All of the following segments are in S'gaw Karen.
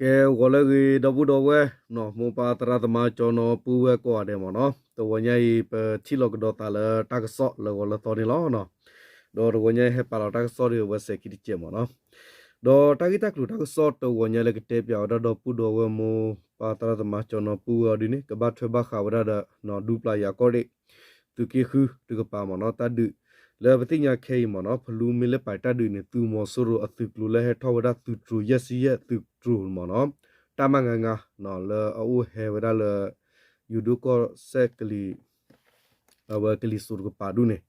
ကဲ ဂီၤလၢအဂ့ၤ ဒီပုၢ်ဒီဝဲၢ် မိၢ်ပၢ်သရၣ်သမါ ကၠီနီၤ ပုၢ်ဝဲၢ်ကိးဂၤဒဲးမ့ၢ်နီၤ, တဂီၤညါအံၤ ပထံၣ်လိာ်ကဒီးသးလၢတၢ်ကစီၣ်လၢဂီၤလၢသီန့ၣ်လီၤ. ဒီးတဂီၤညါအံၤ ဟဲပာ်လီၤတၢ်ကစီၣ်ဒီး အဝဲစဲးခံတစဲးမ့ၢ်နီၤ. ဒီးတၢ်ဂ့ၢ်တၢ်ကျိၤတၢ်ကစီၣ်တဂီၤညါလၢကတဲပၠးဝဲဒၣ်ဒီပုၢ်ဒီဝဲၢ် မိၢ်ပၢ်သရၣ်သမါ ကၠီနီၤ ပုၢ်ဝဲၢ်အီၤဒ်န့ၣ် ကဘၣ်ထွဲဘၣ်ဃးဝဲဒၣ်ဒီး ဒူပျၢ်ယၤကီၢ်ရ့ၣ် သုးက့ဃုတကပၤမ့ၢ်နီၤ တၢ်ဒုး လၢပသ့ၣ်ညါခဲအံၤမ့ၢ်နီၤ ဖလူမ့ၢ်လၢပာ်တၢ်ဒုးန့ၣ် သုးမီၤစိရိၤအသုးကျိၤလၢဟဲထီၣ်ဝဲဒၣ်သုးတြိၤ ယဲၢ်ဆံယဲၢ်သုးတြိၤမ့ၢ်နီၤ, တၢ်မၢ်ငါငါ လၢအအိၣ်ဟဲဝဲဒၣ်လၢ ယိၤဒိၣ်ကီၢ်စဲၣ်ကလံၤ အဝဲကလံၤစိးတကပၤဒူၣ်န့ၣ်,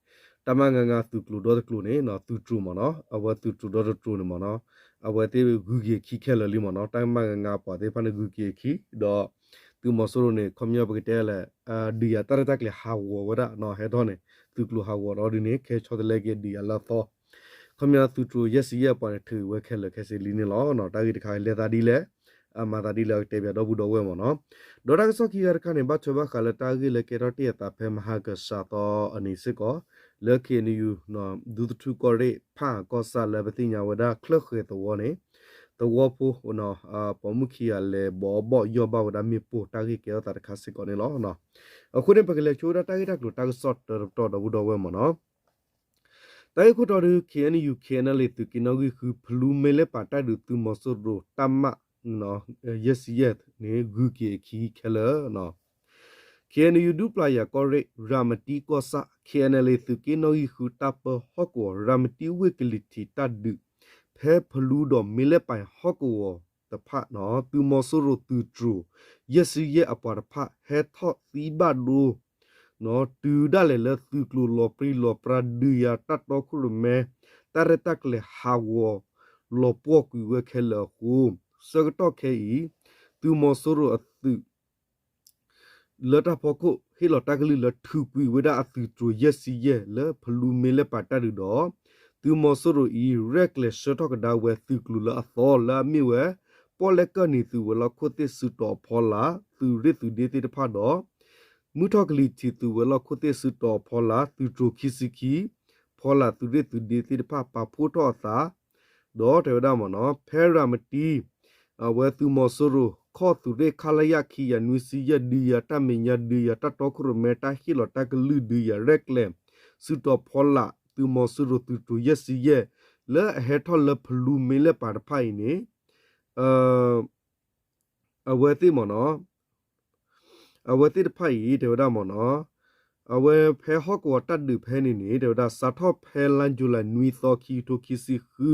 တၢ်မၢ်ငါငါသုးကျိၤဒီတကျိၤန့ၣ် သုးတြိၤမ့ၢ်နီၤ, အဝဲသုးတြိၤဒီတကျိၤန့ၣ်မ့ၢ်နီၤ, အဝဲသ့ၣ်ဂုၤက့ၤအခံခဲလၢာ်လံမ့ၢ်နီၤ, တၢ်မၢ်ငါငါပှၤသ့ၣ်တဖၣ်န့ၣ်ဂုၤက့ၤအခံ, ဒီးသုးမီၤစိရိၤန့ၣ် ခီပညီပကတဲလဲၣ် ဒုးယၤတၢ်ရဲၣ်တၢ်ကျဲၤဟးဂီၤဝဲဒၣ် ဟဲထီၣ်န့ၣ် သုးကျိၤဟးဂီၤဒီးဒ်န့ၣ် ကဲဆီတလဲက့ၤဒုးယၤလၢအသီ ခီပညီသုးတြိၤယဲၢ်ဆံယဲၢ်ပှၤန့ၣ် ထုးဝဲခဲလၢာ်ခဲဆ့လံန့ၣ်လီၤ. တၢ်ဂ့ၢ်တခါလဲၤသးဒ်လဲၣ်, အမၤသးဒ်လဲၣ် ကတဲပၠးဒီပုၢ်ဒီဝဲၢ်မ့ၢ်နီၤ. ဒီးတၢ်ကစီၣ်ခံဂၤတခါန့ၣ် ဘၣ်ထွဲဘၣ်ဃးလၢတၢ်ဂ့ၢ်လၢကဲထီၣ်တ့ၢ်အသးဖဲမဟါကစှၤသီအနံၤစ့ၢ်ကီး, လၢ ခ့ၣ်အဲၣ်ယူၣ် ဒူသထူၣ်ကီၢ်ရ့ၣ် ဖၣ်အကီၢ်ဆၣ်လၢပသ့ၣ်ညါဝဲဒၣ်ချၢၣ်ဃဲၤသဝီန့ၣ်, သဝီဖိ ပိာ်မုၣ်ခံဂၤလဲၤဘီးဘီၣ်ယီၢ်ဘၣ်ဝဲဒၣ်မ့ၣ်ပိၢ် တၢ်ဂ့ၢ်ကဲထီၣ်သးတခါစ့ၢ်ကီးန့ၣ်လီၤ. အဃိန့ၣ် ပကလဲၤဆိဝဲဒၣ်တၢ်ဂ့ၢ်တၢ်ကျိၤတၢ်ကစီၣ်တၢတပတီၢ်ဒီပုၢ်ဒီဝဲၢ်မ့ၢ်နီၤ. တၢ်ဂ့ၢ်ခိၣ်တီဒုး ခ့ၣ်အဲၣ်ယူၣ် ခ့ၣ်အဲၣ်ယူၣ် သုးက့နီၣ်ဂံၢ်ဃု ဖလူမ့ၢ်လၢပာ်တၢ်ဒုးသုးမီၤစိရိၤတၢ်မၣ် ယဲၢ်ဆံယဲၢ်န့ၣ် ဂုၤက့ၤအခံခဲလၢာ် ခ့ၣ်အဲၣ်ယူၣ် ဒူပျၢ်ယၤကီၢ်ရ့ၣ် ရၤမတံကီၢ်ဆၣ် ခ့ၣ်အဲၣ်ယူၣ် သုးက့နီၣ်ဂံၢ်ဃု တၢ်ပၢဟီၣ်ကဝီၤ ရၤမတံဝ့ၢ်ကလံၤထံးတၢ်ဒုး ဖဲဖလူဒီးမ့ၢ်လၢပာ်ဟီၣ်ကဝီၤတဖၣ် သုးမီၤစိရိၤသုးတြိၤ ယဲၢ်ဆံယဲၢ်အပှၤတဖၣ် ဟဲထီၣ်သံဘၣ်ဒိ တုၤဒၣ်လဲာ်လၢသုးကျိၤလီၤပြံလီၤပြါ ဒုးယၤတၢ်တီခိၣ်ရိၣ်မဲ တၢ်ရဲၣ်တၢ်ကျဲၤဟးဂီၤ လီၤပှီၢ်ကွံာ်ဝဲခဲလၢာ်အဃိ ဆၢကတီၢ်ခဲအံၤ သုးမီၤစိရိၤအသုး လၢတၢ်ဖီခိၣ် ဟ့ၣ်လီၤတၢ်ကလုၢ်လၢထုးကွံာ်ဝဲဒၣ်အသုးတြိၤယဲၢ်ဆံယဲၢ် လၢဖလူမ့ၢ်လၢပာ်တၢ်ဒုးဒီး သုးမီၤစိရိၤအံၤ ရဲၣ်ကျဲၤဆှၢထီၣ်ကဒါဝဲသုးကျိၤလၢအသီလၢအမ့ၢ်ဝဲ ပီၣ်လဲၣ်ကၢၢ်နံၤသုးဝဲၤလီၢ်ခိၣ်သ့ၣ်စုတီၤအဖီလာ် သုးရ့ၣ်သုးဒ့သ့ၣ်တဖၣ်ဒီး မုၢ်ထီၣ်ကလံၤထံးသုးဝဲၤလီၢ်ခိၣ်သ့ၣ်စုတီၤအဖီလာ် သုးတြိၤခံဆံခံ ဖီလာ်သုးရ့ၣ်သုးဒ့သ့ၣ်တဖၣ် ပာ်ဖှိၣ်ထီၣ်အသး ဒီးတဲဝဲဒၣ်မ့ၢ်နီၤ ဖဲရၤမတံ အဝဲသုးမီၤစိရိၤ ခီၣ်သုးရ့ၣ် ခလရ ခံကယၤနွံဆံယဲၢ် ဒုးယၤတၢ်မဲာ်ညါ ဒုးယၤတၢ်တီခိၣ်ရိၣ်မဲ တၢ်ဟ့ၣ်လီၤတၢ်ကလုၢ် ဒုးယၤရဲၣ်ကျဲၤ စုတီၤဖီလာ် သုးမီၤစိရိၤသုးတြိၤယဲၢ်ဆံယဲၢ် လၢအဟဲထီၣ်လၢဖလူမ့ၢ်လၢပာ်တဖၣ်အံၤန့ၣ် အဝဲသ့ၣ်မ့ၢ်နီၤ အဝဲသ့ၣ်တဖၣ်အံၤ တဲဝဲဒၣ်မ့ၢ်နီၤ အဝဲဖဲဟီၣ်ကဝီၤတၢ်ဒုးဖဲန့ၣ်န့ၣ် တဲဝဲဒၣ် စးထီၣ်ဖဲလါယူၤလံ နွံသီ ခံကထိခံဆံဃု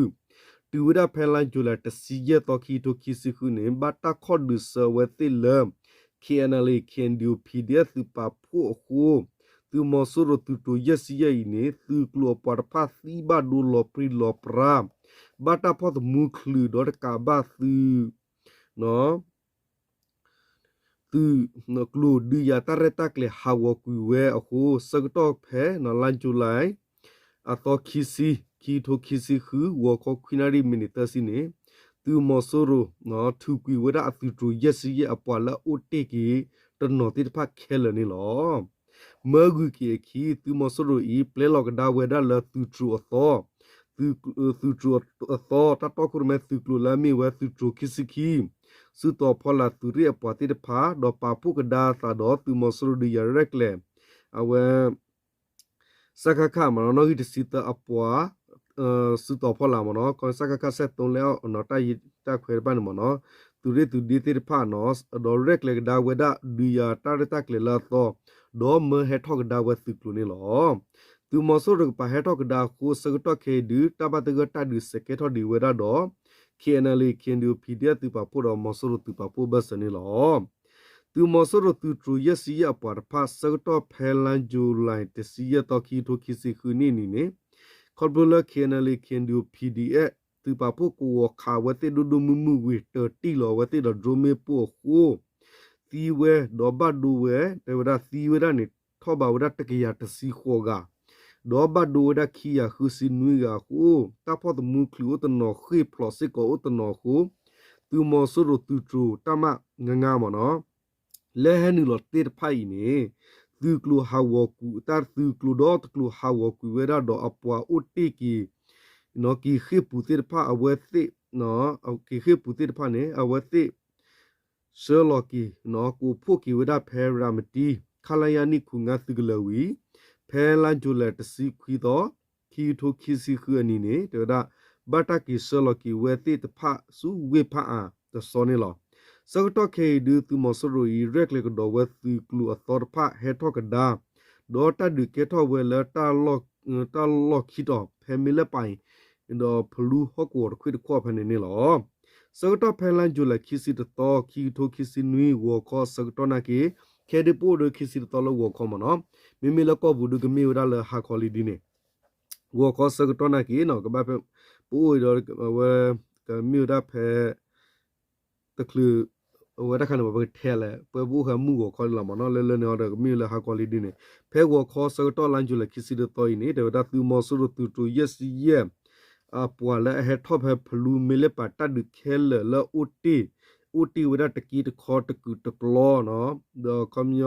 တုၤဝဲဒၣ်ဖဲလါယူၤလံ တဆံယဲၢ်သီ ခံကထိခံဆံဃုန့ၣ် ဘၣ်တၢ်ခီၣ်ဒုးဆၢအဝဲသ့ၣ်လၢ ခ့ၣ်အဲၣ်ယူၣ် ခ့ၣ်အဲၣ်ယူၣ် ပီၣ်လဲၣ်ကၢၢ် သုးပာ်ဖှိၣ်အဃိ သုးမီၤစိရိၤသုးတြိၤယဲၢ်ဆံယဲၢ်အံၤန့ၣ် သုးကျိၤအပှၤတဖၣ်သံဘၣ်ဒိလီၤပြံလီၤပြါ ဘၣ်တၢ်ဖီၣ်သမူချုးဒီးတကးဘၣ်သုး သုးကျိၤဒုးယၤတၢ်ရဲၣ်တၢ်ကျဲၤဟးဂီၤကွံာ်ဝဲအဃိ ဆၢကတီၢ်ဖဲ လါယူၤလံ အသီခံဆံ ခံကထိခံဆံဃု ဂီၤခီခွံနၣ်ရံၣ်မံးနံးသၢဆံန့ၣ် သုးမီၤစိရိၤ ထုးကွံာ်ဝဲဒၣ်အသုးတြိၤယဲၢ်ဆံယဲၢ်အပှၤလၢအအိၣ်တ့ၢ်က့ၤတနီၤသ့ၣ်တဖၣ်ခဲလၢာ်န့ၣ်လီၤ. မၢဂုၤက့ၤအခံ သုးမီၤစိရိၤအံၤ ပျဲလီၤကဒါဝဲဒၣ်လၢသုးတြိၤအသီ သုးတြိၤအသီ တၢ်တီခိၣ်ရိၣ်မဲသုးကျိၤလၢအမ့ၢ်ဝဲသုးတြိၤခံဆံခံ စုတီၤဖီလာ်သုးရ့ၣ်အပှၤသ့ၣ်တဖၣ် ဒီးပာ်ဖှိၣ်ကဒါအသးဒီးသုးမီၤစိရိၤဒုးယၤရဲၣ်ကျဲၤ အဝဲ စကခ မ့ၢ်နီၤ နီၣ်ဂံၢ်တဆံသၢအပှၤ စုတီၤဖီလာ်မ့ၢ်နီၤ စကခ စဲးသိလ့အီၤ တၢ်ယံၤတၢ်ခွဲးတဖၣ်န့ၣ်မ့ၢ်နီၤ သုးရ့ၣ်သုးဒ့သ့ၣ်တဖၣ်နီၤ ဒီးရဲၣ်ကျဲၤကဒါဝဲဒၣ်ဒုးယၤတၢ်ရဲၣ်တၢ်ကျဲၤလၢအသီ ဒီးမၢဟဲထီၣ်ကဒါဝဲသုးကျိၤန့ၣ်လီၤ. သုးမီၤစိရိၤတကပၤဟဲထီၣ်ကဒါအဃိ ဆၢကတီၢ်ခဲအံၤဒုး တၢ်ဘၣ်သဂၢၢ်တၢ်ဒုးစဲးကဲထီၣ်ဒံးဝဲဒၣ်ဒီး ခ့ၣ်အဲၣ်ယူၣ် ခ့ၣ်အဲၣ်ယူၣ် ပီၣ်လဲၣ်သုးပာ်ဖှိၣ်ဒီးမီၤစိရိၤသုးပာ်ဖှိၣ်ဘၢၣ်စၢၤန့ၣ်လီၤ. သုးမီၤစိရိၤသုးတြိၤယဲၢ်ဆံယဲၢ်အပှၤတဖၣ် ဆၢကတီၢ်ဖဲလါယူၤလံ တဆံယဲၢ်သီ ခံကထိခံဆံဃုနံၣ်န့ၣ်န့ၣ် ခီဖျိလၢ ခ့ၣ်အဲၣ်ယူၣ် ခ့ၣ်အဲၣ်ယူၣ် ပီၣ်လဲၣ် သုးပာ်ဖှိၣ်ကဝီၤခးဝဲသ့ၣ်ဒိၣ်ဒိၣ်မုၢ်မုၢ်ဝံၤ တၢၤတံၢ်လီၤအဝဲသ့ၣ်ဒီးဒြိမ့ၣ်ပိၢ်အဃိ သံဝဲဒီးဘၣ်ဒိဝဲ တဲဝဲဒၣ်သံဝဲဒၣ်န့ၣ် ထီၣ်ဘးဝဲဒၣ်တကယၤတဆံဃိးဂၤ ဒီးဘၣ်ဒိဝဲဒၣ်ခံကယၤဃုဆံနွံဂၤအဃိ တၢ်ဖီၣ်သမူချုးအိၣ်တနီၤ ဃ့ၢ်ဖျိးစ့ၢ်ကီးအိၣ်တနီၤအဃိ သုးမီၤစိရိၤသုးတြိၤတၢ်မၢ်ငါငါမ့ၢ်နီၤ လၢဟဲနုာ်လီၤတ့ၢ်တဖၣ်အံၤန့ၣ် သုးကျိၤဟးဂီၤကွံာ် တၢ်သုးကျိၤဒီတကျိၤဟးဂီၤကွံာ်ဝဲဒၣ်ဒီးအပှၤအိၣ်တ့ၢ်က့ၤ က့ၤဃ့ၢ်ပူၤသ့ၣ်တဖၣ်အဝဲသ့ၣ် က့ၤဃ့ၢ်ပူၤသ့ၣ်တဖၣ်န့ၣ် အဝဲသ့ၣ် ဆှၢလီၤက့ၤ ကိးဖှိၣ်က့ၤဝဲဒၣ်ဖဲရၤမတံ ခလရ နံၣ်ခူငါ သုးကလၢၤဝံၤ ဖဲလါယူၤလံတဆံခွံသီ ခံကထိခံဆံဃုအနံၤန့ၣ် တဲဝဲဒၣ် ဘၣ်တၢ်က့ၤဆှၢလီၤက့ၤဝဲသ့ၣ်တဖၣ်ဆူဝ့ၢ်ဖးအါတစီန့ၣ်လီၤ. ဆၢကတီၢ်ခဲအံၤဒုး သုးမီၤစိရိၤအံၤ ရဲၣ်ကျဲၤကဒီးဝဲသုးကျိၤအသီတဖၣ်ဟဲထီၣ်ကဒါ ဒီးတၢ်ဒုးကဲထီၣ်ဝဲလၢ တၢ်လီၢ်ခံတီၤဖဲမ့ၢ်လၢပၢ်အံၤ ဒီးဖလူဟီၣ်ကဝီၤတခွ့ၣ်တခီၣ်ဖဲန့ၣ်န့ၣ်လီၤ. ဆၢကတီၢ်ဖဲလါယူၤလံခံဆံတသီ ခံကထိခံဆံနွံ ဂီၤခီဆၢကတီၢ်နာ်က့ ခဲဒုးပအိၣ်ဒီးခံဆံတသီလၢဂီၤခီမ့ၢ်နီၤ, မ့မ့ၢ်လၢကီၢ်ပူၤဒုးကမ့ၢ်ဝဲဒၣ်လၢဟါခီလံဒ်န့ၣ် ဂီၤခီဆၢကတီၢ်နာ်က့နီၤ ကဘၣ်ဖဲ ပအိၣ်အံၤဒီး အဝဲ ကမ့ၢ်ဝဲဒၣ်ဖဲ တချုး အဝဲတၢ်ခါန့ၣ် ပကထဲလဲၣ် ပှဲပအိၣ်ဃာ်မုၢ်ဂီၤခီလံလီၤမ့ၢ်နီၤ, လၢလၢန့ၣ်အီၤဒီးကမ့ၢ်ဝဲလၢဟါခီလံဒ်န့ၣ်, ဖဲဂီၤခီဆၢကတီၢ်လါယူၤလံခံဆံတသီအံၤန့ၣ် တဲဝဲဒၣ်သုးမီၤစိရိၤသုးတြိၤယဲၢ်ဆံယဲၢ် အပှၤလၢအဟဲထီၣ်ဖဲဖလူမ့ၢ်လၢပၢ်တၢ်ဒုးခဲလၢာ်လၢအိၣ်တ့ၢ် အိၣ်တ့ၢ်ဝဲဒၣ်တက့တခီတကုာ်တကျီနီၤ, ဒီးခီပညီ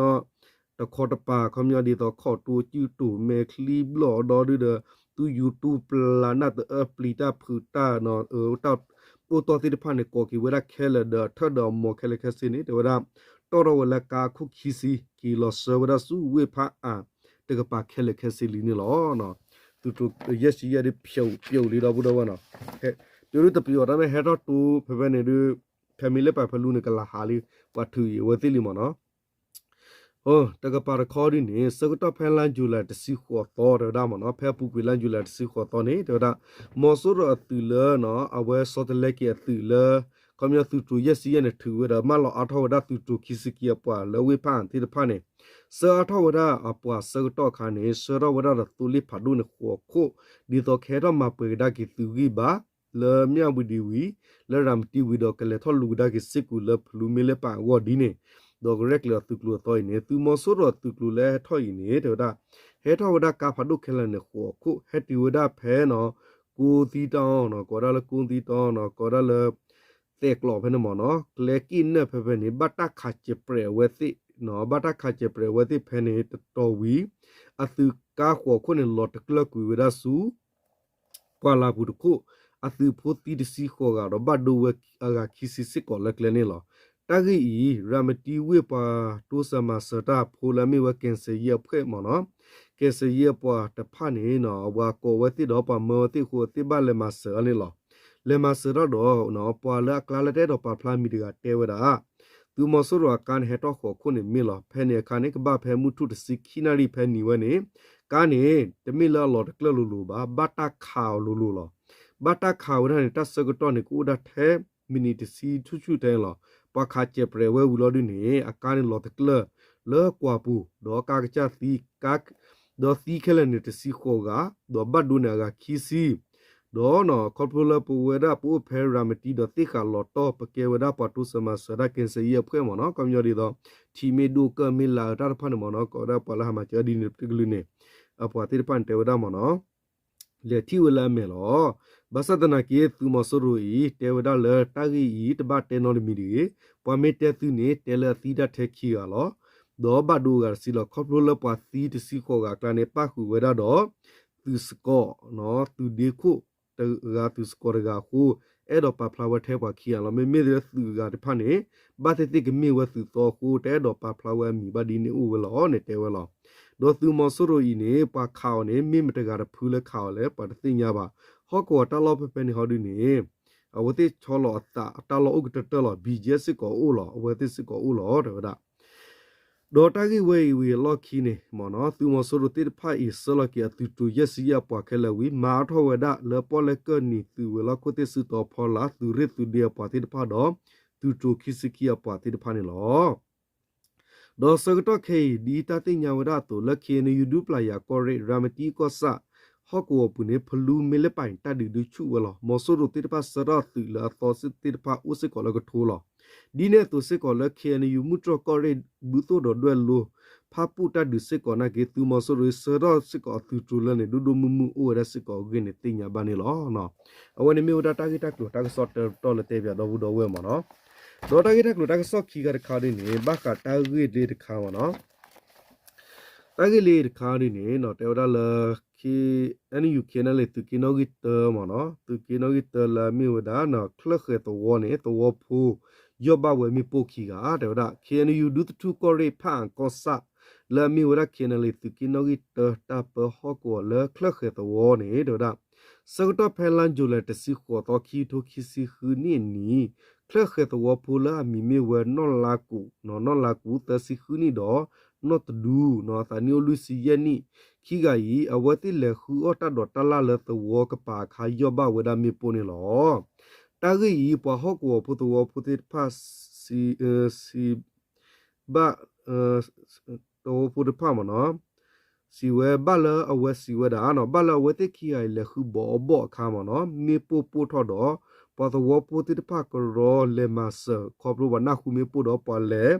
တခီတပၤ ခီပညီဒ်သိး ခီၣ်တိ ကၠူၣ်တိၣ် မဲာ်ချံဘျီၣ်ဒီဒုဒီး သူယူၤတူၢ်ပျၢ်နၢ်တအၢပျံၤတၢ်ဖုးတၢ် တၢ်အိၣ်တီၢ်သ့ၣ်တဖၣ်န့ၣ် ကိးက့ၤဝဲဒၣ်ခဲလၢာ်ဒီးထၢၣ်ဒီးအမီၤခဲလၢာ်ခဲဆ့န့ၣ် တဲဝဲဒၣ် တီၣ်ထီၣ်ဝဲလၢကါအခိၣ်ခံဆံ က့ၤလီၤဆှၢဝဲဒၣ်ဆူဝ့ၢ်ဖးအါတကပၤခဲလၢာ်ခဲဆ့လံန့ၣ်လီၤ. သုးတြိၤယဲၢ်ဆံယဲၢ်ဒ် ပျိာ်လံဒီပုၢ်ဒီဝဲၢ်နီၤ, တုၤဒုတပျိာ်တၢ်မ့ၢ်ဟဲထီၣ်တိဖဲဖဲန့ၣ်ဒုး ဖဲမ့ၢ်လၢပၢ်ဖလူန့ၣ် ကလၤဟးလံ ပှၤထုးအံၤအဝဲသ့ၣ်လံမ့ၢ်နီၤ တကပၤတခီဒ်န့ၣ် ဆၢကတီၢ်ဖဲလါယူၤလံတဆံဃိးသီတဲဝဲဒၣ်မ့ၢ်နီၤ, ဖဲအပူၤကွံာ်လါယူၤလံတဆံဃိးသီန့ၣ် တဲဝဲဒၣ် မီၤစိရိၤအသုးလၢ အဝဲဆီတလဲက့ၤအသုးလၢ ခီပညီသုးတြိၤယဲၢ်ဆံယဲၢ်န့ၣ် ထုးဝဲဒီး မၢလီၤအါထီၣ်ဝဲဒၣ်သုးတြိၤခံဆံခံအပှၤလၢဝ့ၢ်ဖးအါသ့ၣ်တဖၣ်န့ၣ် ဆှၢအါထီၣ်ဝဲဒၣ်အပှၤဆၢကတီၢ်အခါန့ၣ် ဆှၢထီၣ်ဝဲဒၣ်ဒီးသိလ့ၣ်ဖးဒိၣ်န့ၣ်ဃိးခိၣ် ဒ်သိးကဟဲထီၣ်မၤပှဲၤကဒါက့ၤသုးဂံၢ်ဘါ လၢမၠၣ်ဝတံၤဝံၤ လၢရၤမတံဝံၤဒီးကလဲၤထီၣ်လူၤကဒါက့ၤစ့ၢ်ကီးလၢဖလူမ့ၢ်လၢပၢ်အဂီၢ်ဒ်န့ၣ်, ဒီးကရဲၣ်ကျဲၤအီၤသုးကျိၤအသီအံၤန့ၣ် သုးမီၤစိရိၤအသုးကျိၤလၢဟဲထီၣ်အံၤန့ၣ် တဲဝဲဒၣ် ဟဲထီၣ်ဝဲဒၣ်ကါဖးဒိၣ်ခဲလၢာ်န့ၣ်ဃိးခိၣ် ဟဲတုၤဝဲဒၣ်ဖဲနီၤ ကိးသံတီနီၤ ကိးဒၣ်လၢကိးသံတီနီၤ ကိးဒၣ်လၢ သဲးကျိးဖဲန့ၣ်မ့ၢ်နီၤ ကျဲက့ၣ်နၢၣ်ဖဲဖဲန့ၣ် ဘၣ်တၢ်ခးစဲးပြဲးအဝဲသ့ၣ် ဘၣ်တၢ်ခးစဲးပြဲးအဝဲသ့ၣ်ဖဲန့ၣ်တတီၤဝံၤ အသုးကါဃိးခိၣ်န့ၣ် လီၤတကျၢၢ်ကွံာ်ဝဲဒၣ်ဆူ ပှၢ်လၢ်ပူၤတခိၣ် အသုးဖိသံတဆံဃိးဂၤဒီးဘၣ်ဒိဝဲအဂၤခံဆံစ့ၢ်ကီးလၢကျဲန့ၣ်လီၤ. တၢ်ဂ့ၢ်အံၤ ရၤမတံဝ့ၢ်ပှၤတိစၢၤမၤစၢၤတၢ်ဖိလၢအမ့ၢ်ဝဲ ကဲစယ့အဖှဲၣ်မ့ၢ်နီၤ ကဲစယ့အပှၤတဖၣ်န့ၣ် အဝဲကိးဝဲသ့ၣ်ဒီးပှၤမၢဝဲသ့ၣ်အဃိ သ့ၣ်ဘၣ်လဲၤမၤစၢၤအီၤန့ၣ်လီၤ. လဲၤမၤစၢၤတၢ်ဒီး ပှၤလၢအကျါလၢတအဲၣ်ဒိးပာ်ဖျါမံၤတဂၤတဲဝဲဒၣ် သုးမီၤစိရိၤအကါန့ၣ်ဟဲထီၣ်ဃိးခိၣ်န့ၣ်မ့ၢ်လီၤ. ဖဲန့ၣ်အခါန့ၣ် ကဘၣ်ဖဲမုၢ်ထူၣ်တဆံခံနၣ်ရံၣ်ဖဲနံၤဝဲန့ၣ် ကါန့ၣ် တမ့ၢ်လၢအလီၤတကျၢၢ်လိၤလိၤဘၣ် ဘၣ်တၢ်ခးအီၤလိၤလိၤလီၤ. ဘၣ်တၢ်ခးဝဲဒၣ်န့ၣ် တၢ်ဆၢကတီၢ်န့ၣ် ကအိၣ်ဒၣ်ထဲ မံးနံးတဆံဆူၣ်ဆူၣ်ထဲန့ၣ်လီၤ. ပှၤခးစဲးပြဲးဝဲဝံၤလီၤဒုန့ၣ် အကါန့ၣ်လီၤတကျၢၢ်လၢကွၢ်ပူၤ ဒီးကါကစၢ်သံ ဒီးသံခဲလၢာ်န့ၣ်တဆံဃိးဂၤ ဒီးဘၣ်ဒိန့ၣ်အဂၤခံဆံ ဒီးခီဖျိလၢပဝဲဒၣ်ပအိၣ်ဖဲရၤမတံဒီးသ့ၣ်ဃးလီၤတီၢ် ပကဲဝဲဒၣ်ပှၤတိစၢၤမၤစၢၤဒၣ် ကဲစယ့အဖှဲၣ်မ့ၢ်နီၤ ခီပညီဒ်သိး ထံမ့ၢ်ဒိၣ်ကၢၢ်မ့ၢ်လါအတၢ်တဖၣ်န့ၣ်မ့ၢ်နီၤ ကိးဝဲဒၣ်ပှၤလၢဟးမၤစၢၤဒ်န့ၣ်တကလုာ်န့ၣ် အပှၤသ့ၣ်တဖၣ်န့ၣ်တဲဝဲဒၣ်မ့ၢ်နီၤ လဲၤထံၣ်ဝဲလၢအမဲာ်လီၤ. ဘၣ်ဆၣ်သနာ်က့ သုးမီၤစိရိၤအံၤ တဲဝဲဒၣ်လၢတၢ်ဂ့ၢ်အံၤ တဘၣ်တဲနီတမံၤတဂ့ၤ. ပှၤမ့ၢ်တဲသုန့ၣ် တဲလၢအသံတၢ်ထဲခံဂၤလီၤ. ဒီးဘၣ်ဒိအဂၤတဆံလီၤ. ခီဖျိလၢပှၤသံတဆံဃိးဂၤအကျါန့ၣ် ပၣ်ဃုာ်ဝဲဒၣ်ဒီး သုးစကီး သုးဒ့ခိၣ်တဂၤ သုးစကီးတဂၤအဃိ အဲၣ်ဒိးပာ်ဖျါဝဲထဲပှၤခံဂၤလီၤ. မ့မ့ၢ်သုးဂၤတဖၣ်န့ၣ် ဘၣ်သ့ၣ်သ့ၣ်ကမ့ၢ်ဝဲသုးသီအဃိ တအဲၣ်ဒိးပာ်ဖျါဝဲအမံၤဘၣ်ဒ်န့ၣ်အိၣ်ဝဲလီၤန့ၣ်တဲဝဲလီၤ. ဒီးသုးမီၤစိရိၤအံၤန့ၣ် ပှၤခးအီၤန့ၣ် မ့ၢ်မတဂၤတဖုလၢခးအီၤလဲၣ် ပှၤတသ့ၣ်ညါဘၣ်. ဟီၣ်ကဝီၤတၢ်လီၢ်ဖဲဖဲန့ၣ်ဟီဒုန့ၣ် အဝဲသ့ၣ်ဆီလီၤအသးတၢ်လီၢ်အိၣ်ကတၢၢ်တၢၢ်လီၤ. ဘံၣ်ယဲၢ်စ့ၢ်ကီးအိၣ်လီၤ. အဝဲသ့ၣ်စ့ၢ်ကီးအိၣ်လီၤ တဲဝဲဒၣ် ဒီးတၢ်ဂ့ၢ်ဝဲအံၤဝံၤအလီၢ်ခံန့ၣ်မ့ၢ်နီၤ သုးမီၤစိရိၤသ့ၣ်တဖၣ်အံၤ ဆှၢလီၤက့ၤအသုးတြိၤယဲၢ်ဆံယဲၢ်အပှၤခဲလၢာ်ဝံၤ မၤအါထီၣ်ဝဲဒၣ်လၢပီၣ်လဲၣ်ကၢၢ်နံၤ သုးဝဲၤလီၢ်ခိၣ်သ့ၣ်စုတီၤဖီလာ် သုးရ့ၣ်သုးဒ့အပှၤသ့ၣ်တဖၣ်ဒီး သုးတြိၤခံဆံခံအပှၤသ့ၣ်တဖၣ်န့ၣ်လီၤ. ဒီးဆၢကတီၢ်ခဲအံၤ ဒ်တၢ်သ့ၣ်ညါဝဲဒၣ်အသိးလၢ ခ့ၣ်အဲၣ်ယူၣ် ဒူပျၢ်ယၤကီၢ်ရ့ၣ် ရၤမတံကီၢ်ဆၣ် ဟီၣ်ကဝီၤပူၤန့ၣ် ဖလူမ့ၢ်လၢပၢ်အံၤ တၢ်ဒုးဒုးဆူၣ်ဝဲလီၤ. မီၤစိရိၤသ့ၣ်တဖၣ်ဆှၢထီၣ်သုးလၢအသီသ့ၣ်တဖၣ်အိၣ်စ့ၢ်ကီးလၢကထိလီၤ. ဒ်န့ၣ်အသိးစ့ၢ်ကီးလၢ ခ့ၣ်အဲၣ်ယူၣ် မုၢ်တြီၢ်ကီၢ်ရ့ၣ် ဘုသိၣ်ဒီးဒွဲၣ်လိ ဖၣ်ပူၣ်တၢ်ဒုးစ့ၢ်ကီးနာ်က့ သုးမီၤစိရိၤဆှၢထီၣ်စ့ၢ်ကီးအသုးတြိၤလၢန့ၣ် ဒိၣ်ဒိၣ်မုၢ်မုၢ်အိၣ်ဝဲဒၣ်စ့ၢ်ကီးအဂ့ၢ်န့ၣ် သ့ၣ်ညါဘၣ်န့ၣ်လီၤ. အဝဲန့ၣ်မ့ၢ်ဝဲဒၣ်တၢ်ဂ့ၢ်တၢ်ကျိၤတၢ်ကစီၣ်တၢတတီၢ်လၢတဲပၠးဒီပုၢ်ဒီဝဲၢ်မ့ၢ်နီၤ. ဒီးတၢ်ဂ့ၢ်တၢ်ကျိၤတၢ်ကစီၣ်ခံခါတခါဒ်န့ၣ် ဘၣ်ဃးတၢ်ဂ့ၢ်လၢတခါမ့ၢ်နီၤ. တၢ်ဂ့ၢ်လၢတခါဒ်န့ၣ် တဲဝဲဒၣ်လၢ KNU KNLA သုးက့နီၣ်ဂံၢ်တၢမ့ၢ်နီၤ, သုးက့နီၣ်ဂံၢ်တၢလၢအမ့ၢ်ဝဲဒၣ် ချၢၣ်ဃဲၤသဝီန့ၣ် သဝီဖိ ယီၢ်ဘၣ်ဝဲမ့ၣ်ပိၢ်ခံဂၤ တဲဝဲဒၣ် KNU ဒူသထူၣ်ကီၢ်ရ့ၣ် ဖၣ်အၣ်ကီၢ်ဆၣ် လၢအမ့ၢ်ဝဲဒၣ် KNLA သုးက့နီၣ်ဂံၢ်တၢ တၢ်ပၢဟီၣ်ကဝီၤလၢချၢၣ်ဃဲၤသဝီန့ၣ် တဲဝဲဒၣ် ဆၢကတီၢ်ဖဲလါယူၤလံ တဆံဃိးသီ ခံကထိခံဆံဃုနံၣ်အနံၤ ချၢၣ်ဃဲၤသဝီဖိလၢအမံၤမ့ၢ်ဝဲ နီၢ်လါကူး, နီၢ်လါကူး သၢဆံဃုနံၣ်ဒီး နီၢ်တဒူ အသးနံၣ်အိၣ်လွံၢ်ဆံယဲၢ်နံၣ် ခံဂၤအံၤ အဝဲသ့ၣ်လဲၤဃုအီၣ်တၢ်ဒိးတၢ်လၣ်လၢသဝီကပၤအခါ ယီၢ်ဘၣ်ဝဲဒၣ်မ့ၣ်ပိၢ်န့ၣ်လီၤ. တၢ်ဂ့ၢ်အံၤ ပှၤဟီၣ်ကဝီၤဖိသဝီဖိသ့ၣ်တဖၣ် စံး ဘၣ် သဝီဖိတဖၣ်မ့ၢ်နီၤ, စံးဝဲဘၣ်လၢအဝဲစံးဝဲဒၣ်နီၤ, ဘၣ်လၢအဝဲသ့ၣ်ခံဂၤအံၤ လဲၤဃုဘီအီၣ်ဘီအခါမ့ၢ်နီၤ, မ့ၣ်ပိၢ်ပိၢ်ထီၣ်ဒီး ပှၤသဝီဖိသ့ၣ်တဖၣ်ကရီလဲၤမၤစၢၤ ခီဖျိပှၤနၢ်ဟူမ့ၣ်ပိၢ်ဒီး ပှၤလဲၤ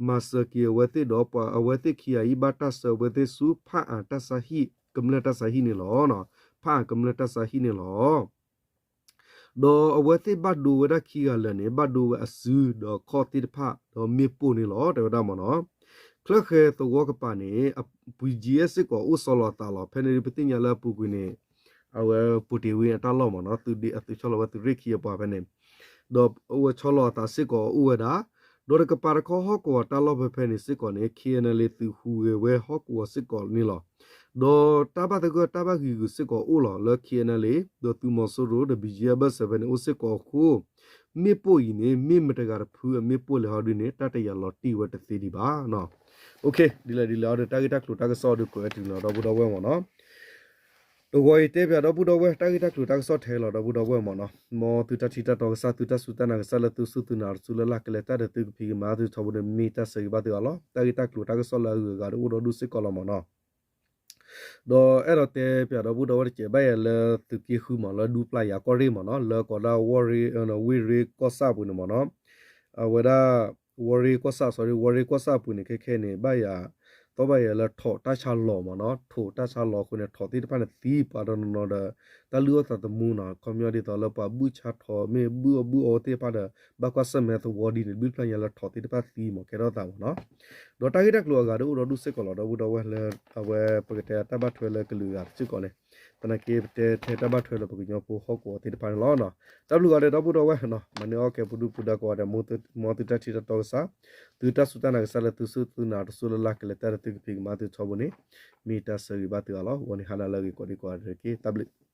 မၤစၢၤက့ၤအဝဲသ့ၣ်ဒီး ပှၤအဝဲသ့ၣ်ခံဂၤအံၤ ဘၣ်တၢ်ဆှၢအဝဲသ့ၣ်ဆူ ဖၣ်အၣ်တၢ်ဆါဟံၣ် ကမျၢၢ်တၢ်ဆါဟံၣ်န့ၣ်လီၤ. ဖၣ်အၣ်ကမျၢၢ်တၢ်ဆါဟံၣ်န့ၣ်လီၤ. ဒီးအဝဲသ့ၣ်ဘၣ်ဒိဝဲဒၣ်ခံဂၤလၢာ်န့ၣ် ဘၣ်ဒိဝဲအစုဒီးခီၣ်သ့ၣ်တဖၣ် ဒီးမ့ၣ်ပိၢ်န့ၣ်လီၤ တဲဝဲဒၣ်မ့ၢ်နီၤ. ချၢၣ်ဃဲၤသဝီကပၤန့ၣ် BGF စ့ၢ်ကီးအိၣ်ဆီလီၤအသးလီၤ. ဖဲန့ၣ်ပသ့ၣ်ညါလၢအပူၤကွံာ်န့ၣ် အဝဲပူၤတ့ၢ်ဝံအတၢ်လီၢ်မ့ၢ်နီၤ, သုးဒ့အသုးဆီလီၤဝဲသုးရ့ၣ်ခံအပှၤဖဲန့ၣ် ဒီးအဝဲဆီလီၤအသးစ့ၢ်ကီးအိၣ်ဝဲဒၣ်, ဒီးတကပၤတခီဟီၣ်ကဝီၤတၢ်လီၢ်ဖဲဖဲန့ၣ်စ့ၢ်ကီးန့ၣ် KNLA သုးဟူးဂဲၤဝဲဟီၣ်ကဝီၤစ့ၢ်ကီးန့ၣ်လီၤ. ဒီးတၢ်ဘၣ်သဂၢၢ်တၢ်ဘၣ်ဂံာ်ဂုာ်စ့ၢ်ကီးအိၣ်လီၤလၢ KNLA ဒီးသုးမီၤစိရိၤဒီး BGF ဘၢၣ်စၢၤဖဲန့ၣ်အိၣ်စ့ၢ်ကီးအဃိ မ့ၣ်ပိၢ်အံၤန့ၣ် မ့ၢ်မတၤတဂၤတဖုအမ့ၣ်ပိၢ်လဲၣ်ဟီဒ်န့ၣ် တၢ်တယာ်လီၤတံၢ်ဝဲတသ့ဒံးဘၣ်နီၤ. ဒ်လဲၣ်ဒ်လဲၣ်အီၤဒီး တၢ်ဂ့ၢ်တၢ်ကျိၤတၢ်ကစီၣ်ဒီးကွဲးဝဲတုၤလီၤဒီပုၢ်ဒီဝဲၢ်မ့ၢ်နီၤ. တဂီၤအံၤတဲပၠးဒီပုၢ်ဒီဝဲၢ် တၢ်ဂ့ၢ်တၢ်ကျိၤတၢ်ကစီၣ်ထဲလီၤဒီပုၢ်ဒီဝဲၢ်မ့ၢ်နီၤ. မ်သုတၢ်ထံၣ်တၢ်တီကစၢ် သုတၢ်စူၢ်တၢ်နာ်ကစၢ်လၢသုစူၢ်သုနာ်တစူၢ်လၢ်လၢ်ကလဲၤတၢ်ဒီးသုကဖံးကမၤသုထီဘိန့ၣ် မ့ၢ်တၢ်ဆၢဂ့ၤဘၣ်သုအီၤလီၤ. တၢ်ဂ့ၢ်တၢ်ကျိၤတၢ်ကစီၣ်လၢအဂုၤအဂၤဒီးအိၣ်ဒီဒူၣ်စ့ၢ်ကီးလီၤမ့ၢ်နီၤ. ဒီးအဲၣ်ဒိးတဲပၠးဒီပုၢ်ဒီဝဲၢ်တကဲး ဘၣ်ယၤလၢသုးက့ဃုမ့ၢ်လၢဒူပျၢ်ယၤကီၢ်ရ့ၣ်မ့ၢ်နီၤ လၢကိးဒၣ်ဝ့ၢ်ရ့ၣ်ကီၢ်ဆၣ်အပူၤန့ၣ်မ့ၢ်နီၤ, အဝဲဒၣ် ဝ့ၢ်ရ့ၣ်ကီၢ်ဆၣ် sorry ဝ့ၢ်ရ့ၣ်ကီၢ်ဆၣ်အပူၤန့ၣ် ခဲခဲန့ၣ် ဘၣ်ယၤ သီဘၣ်ယၤလၢထိးတၢ်ဆါလီၤမ့ၢ်နီၤ, ထိးတၢ်ဆါလီၤအဃိန့ၣ် ထိးသ့ၣ်တဖၣ်န့ၣ်သံပှၤတနီၤနီၤဒီး တၢ်လုၢ်အီၣ်သးသမူနီၤ ခီပညီဒ်သိးလၢပှၤဘုၣ်ဆါထိးမ့ၢ်ဘုၣ်အီၣ်ဘုၣ်အီသ့ၣ်တဖၣ်ဒီး ဘၣ်ကွၢ်ဆၢၣ်မဲာ်သဝီဒ်န့ၣ် ဒူပျၢ်ညါလၢထိးသ့ၣ်တဖၣ်သံမ့ၢ်ကဲထီၣ်သးမ့ၢ်နီၤ. ဒီးတၢ်ဂ့ၢ်တၢ်ကျိၤအဂၤဒီးအိၣ်ဒီဒူၣ်စ့ၢ်ကီးလီၤဒီပုၢ်ဒီဝဲၢ်လၢ အဝဲပကတဲတၢ်ဘၣ်ထွဲလၢကလုာ်အဂၤစ့ၢ်ကီးန့ၣ် သနာ်က့ပတဲထဲတၢ်ဘၣ်ထွဲလၢပကညီဖိဟီၣ်ကဝီၤသ့ၣ်တဖၣ်န့ၣ်လီၤ. တၢ်ဘျုးဂၤဒီးဒီပုၢ်ဒီဝဲၢ် မၤန့ၢ်အီၣ်ကဲပူၤဒူၣ်ပူၤဒါကိးဂၤဒဲး မ်သုတၢ်ထံၣ်တၢ်တီကစၢ် သုတၢ်စူၢ်တၢ်နာ်ကစၢ်လၢသုစူၢ်သုနာ်တစူၢ်လၢ်လၢ်ကလဲၤတၢ်ဒီးသုကဖံးကမၤသုထီဘိန့ၣ် မ့ၢ်တၢ်ဆၢဂ့ၤဘၣ်သုအီၤလီၤ. ဂီၤန့ၣ်ဟါနၤလၢအဂ့ၤကိးဒံကိးဂၤဒဲးတက့ၢ်. တၢ်ဘျုး